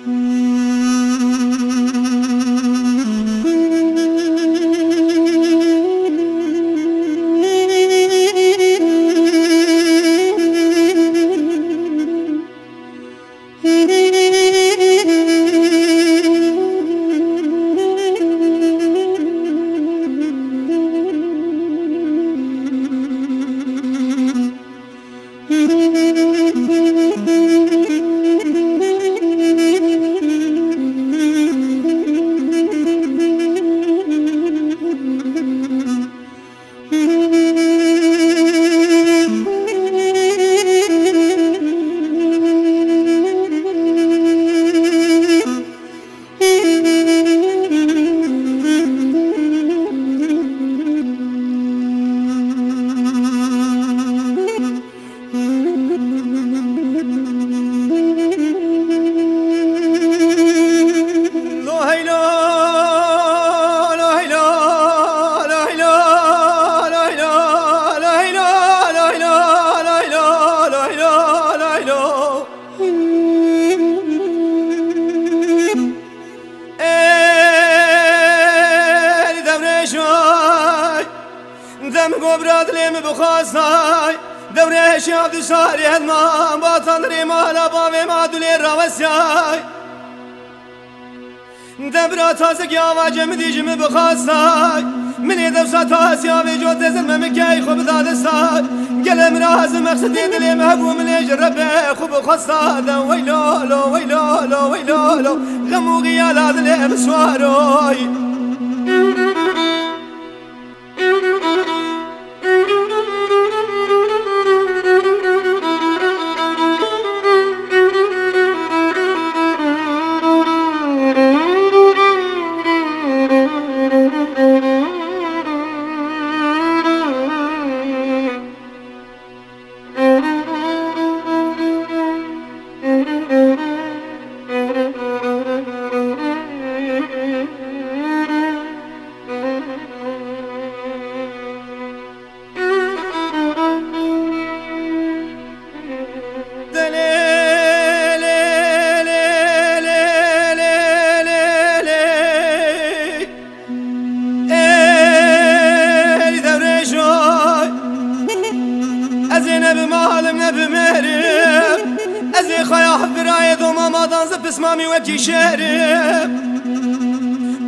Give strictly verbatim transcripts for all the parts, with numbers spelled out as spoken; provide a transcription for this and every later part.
Ey dewrêşay, dem go bira dilê min bixwastay, dewrêşê Evdî şarê hedman, batan dirê mala bavê ma dulê rawestay. De bira tazekî ava cem dî ji min bixwastay, min ê dewsa tasya vê cotê zilme min key xwe bida destay. Gelê min razim mexsedê dilê min hebû, min ê ji Rebê xwe bixwesta. De weylo lo, weylo lo, weylo lo, xem û xiyala dilê min siwaroy. Ey dewrêşoy, ez ê ne bi malim ne bi mêrim, ez ê xaya hifirayê doma madan zi pismamî wekî şêrim.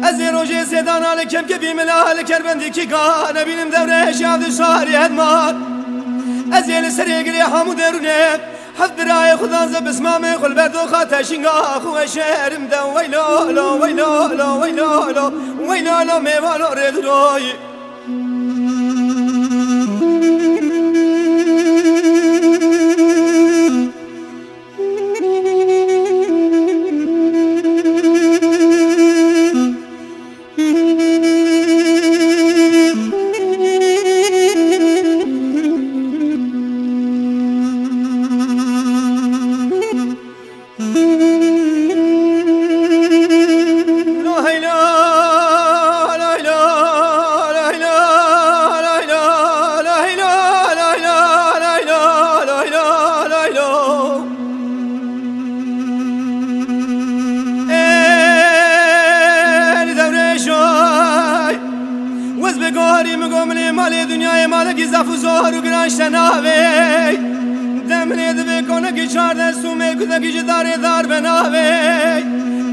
Ez ê rojê sêdana li kemkevî mila li kerbendî kî ga nebînim dewrêşa di şarî hedman. Ez ê li serê girê hemû derûnê Heft birayê xudan ze bismamê xwe li ber doxa teşînga xwe şerim de weylo lo, weylo lo, weylo lo, weylo lo mêvalo rê diroyî. Ê li dewrêşay, wez bi gorî min go min ê malê dinyayê malekî zaf û zor û giran şte navê. Demlê divê konekî çardeh sûmê kudekî ji darê dar be navê.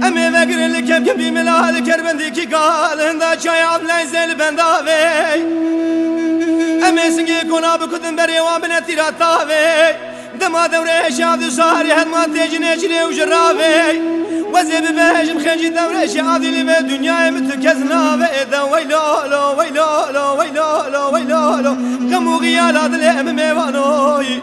Em ê vegirin li kevkevî mila li kerbendîkî gal hinda çaya Evleyzê li bendavê. Em ê singê kona bikudin berê wan bine tîra tavê. Dema dewrêşa di şarî hetma tê ji nêçîrê û ji ravê. Wezê bibêjim xêncî dewrêşê adî li vê dinyayê min tu kes navê. De weylo lo, weylo lo, weylo lo, weylo lo. Xem û xiyala dilê min mêvanoyî.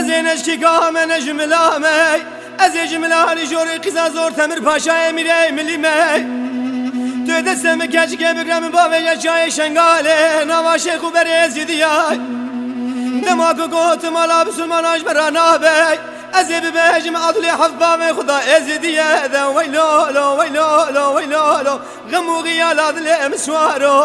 Ez ê neşkîka me ne ji mila me. Ez ê ji mila li jorê qîza zor Temir Paşayê mîrê milî me. Tu destê min keçikê bigre min bavêje çayê Şengalê nava Şêx û Berê Êzîdiyay. Dema ku gotim ala bisilmana ji me re nabe. Ez ê bibêjim Abdulê heft bavê xwe da Êzîdiyê de weylo lo weylo lo weylo lo. Xem û xiyala dilê min siwaro.